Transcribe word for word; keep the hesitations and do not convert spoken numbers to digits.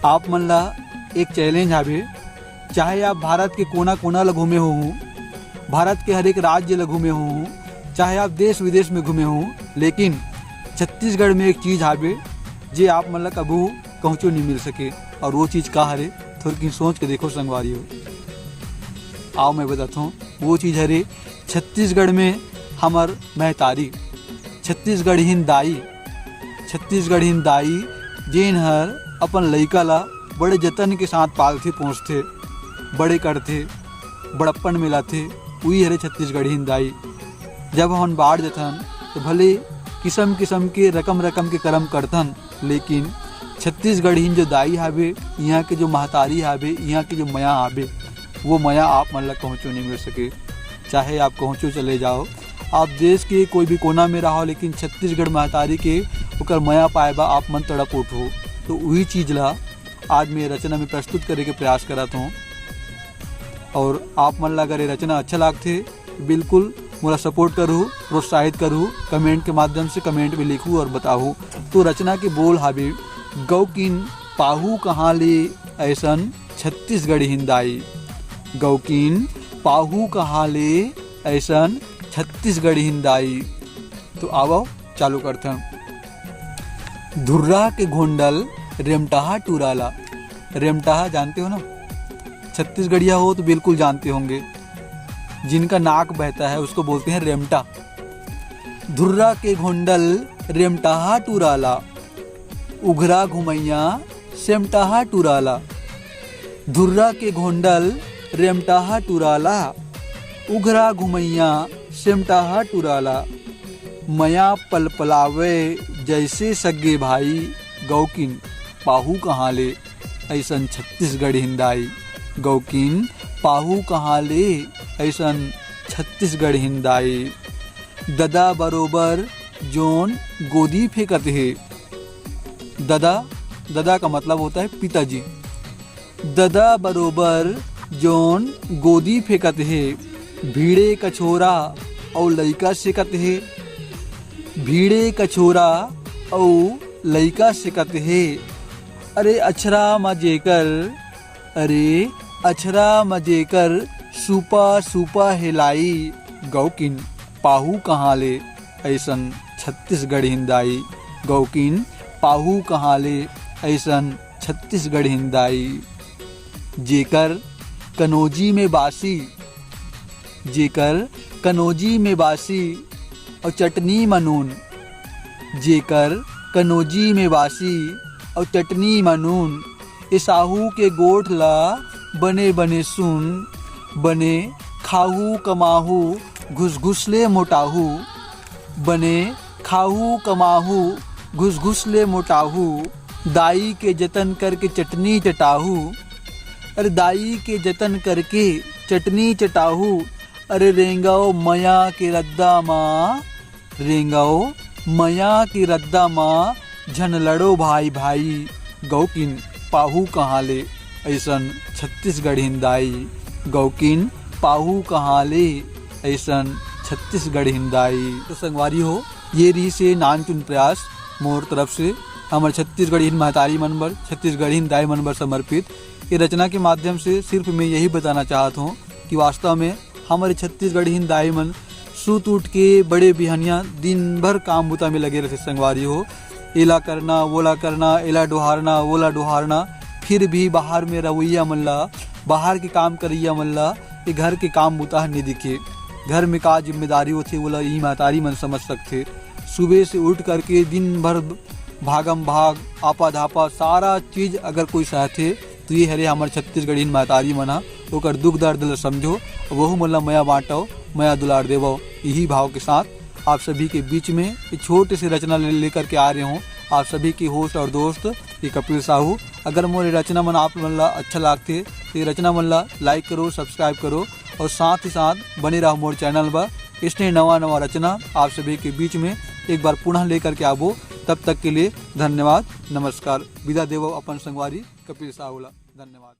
आप मन ला एक challenge हावे, चाहे आप भारत के कोना कोना ला घूमे हो, भारत के हर एक राज्य ला घूमे हो, चाहे आप देश विदेश में घूमे हो, लेकिन छत्तीसगढ़ में एक चीज हावे जे आप मन ला कभू कहूँचो नहीं मिल सके। और वो चीज का हरे, थोड़किन सोच के देखो संगवारी हो। आओ मैं बताता हूँ, वो चीज हरे छत्तीसगढ़ में हमर महतारी, छत्तीसगढ़िन दाई, छत्तीसगढ़िन दाई, जेन हर अपन लइका ला बड़े जतन के साथ पालथे पोसथे, बड़े करथे, बड़प्पन में लाथे, उही हरे छत्तीसगढ़िन दाई। जब हमन बाढ़ जथन तो भले किसम किसम के रकम रकम के करम करथन, लेकिन छत्तीसगढ़िन जो दाई हावे, इहाँ के जो महतारी हावे, इहाँ के जो मया हावे, वो मया आप मन ला कहूँचो नहीं मिल सके। चाहे आप कहूँचो चले जाओ, आप देश के कोई भी कोना में रहो, लेकिन छत्तीसगढ़ महतारी के ओकर मया पाए बा आप मन तड़प उठो। तो उही चीज ला आज मैं रचना में प्रस्तुत करे के प्रयास करत हूँ। और आप मन ला अगर ये रचना अच्छा लागथे, बिल्कुल मोला support करहू, प्रोत्साहित करहू, comment के माध्यम से comment में लिखहू और बताहू। तो रचना के बोल हावे, गौकिन पाहू कहाँ ले ऐसन छत्तीसगढ़िन दाई, गौकिन पाहू कहाँ ले ऐसन छत्तीसगढ़िन दाई। तो आवो चालू करथन। धुर्रा के घोंडल रेमटाहा टुराला। रेमटाहा जानते हो ना, छत्तीसगढ़िया हो तो बिल्कुल जानते होंगे, जिनका नाक बहता है उसको बोलते हैं रेमटा। धुर्रा के घोंडल रेमटाहा टुराला, उघरा घुमैया सेमटाहा टुराला। धुर्रा के घोंडल रेमटाहा टुराला, उघरा घुमैया सेमटाहा टुराला। मया पलपलावे जैसे सग्गे भाई, गौकिन पाहू कहाँ ले ऐसन छत्तीसगढ़िन दाई, गौकिन पाहू कहाँ ले ऐसन छत्तीसगढ़िन दाई। ददा बरोबर जोन गोदी फेंकत हे। ददा, ददा का मतलब होता है पिताजी। ददा बरोबर जोन गोदी फेंकत हे, भीड़े कछोरा अउ लइका सेकत हे, भीड़े कछोरा अउ लइका सेकत हे। अरे अछरा म जेकर, अरे अछरा म जेकर सूपा सूपा हेलाई, गौकिन पाहू कहाँ ले ऐसन छत्तीसगढ़िन दाई, गौकिन पाहू कहाँ ले ऐसन छत्तीसगढ़िन दाई। जेकर कनोजी में बासी, जेकर कनोजी में बासी अउ चटनी म नून, जेकर कनोजी में बासी अउ चटनी म नून, ए साहू के गोठ ला बने बने सुन, बने खाहू कमाहू घुसघुस ले मोटाहू, बने खाहू कमाहू घुसघुस ले मोटाहू, दाई के जतन करके चटनी चटाहू। अरे दाई के जतन करके चटनी चटाहू। अरे रेंगव मया के रद्दा मा, रेंगव मया के रद्दा मा, झन लड़ो भाई भाई, गौकिन पाहू कहाँ ले ऐसन छत्तीसगढ़िन दाई, गौकिन पाहू कहाँ ले ऐसन छत्तीसगढ़िन दाई। तो संगवारी हो, ये रहिस हे नानचुन प्रयास मोर तरफ से, हमर छत्तीसगढ़िन महतारी मन बर, छत्तीसगढ़िन दाई मन बर समर्पित। ये रचना के माध्यम से सिर्फ मैं यही बताना चाहत हूँ कि वास्तव में हमर छत्तीसगढ़िन दाई मन सुत उठ के बड़े बिहनिया दिन भर काम बुता में लगे रहिथे संगवारी हो। एला करना, वोला करना, एला डोहारना, वोला डोहारना, फिर भी बाहर में रवैया मन ला, बाहर के काम करैया मन ला ये घर के काम बुता ह नइ दिखे। घर में का जिम्मेदारी होथे, वोला ई महतारी मन समझ सकथे। सुबह से उठ करके दिन भर भागम भाग, आपा धापा, सारा चीज अगर कोई सहथे, तो ये हरे हमर छत्तीसगढ़िन महतारी मन ह। ओकर दुख दर्द ल समझो, वहू मन ल मया बांटव, मया दुलार देवव। यही भाव के साथ आप सभी के बीच में ये छोटे से रचना ले, लेकर के आ रहे हों, आप सभी के होस्ट और दोस्त ये कपिल साहू। अगर मोर ये रचना मन आप मन ला अच्छा लागथे, तो ये रचना मन ला like करो, subscribe करो और साथ ही साथ बने रहो मोर चैनल पर। इसने नवा नवा रचना आप सभी के बीच में एक बार पुनः लेकर के आबो। तब तक के लिए धन्यवाद, नमस्कार। विदा देवो अपन संगवारी कपिल साहू ला। धन्यवाद।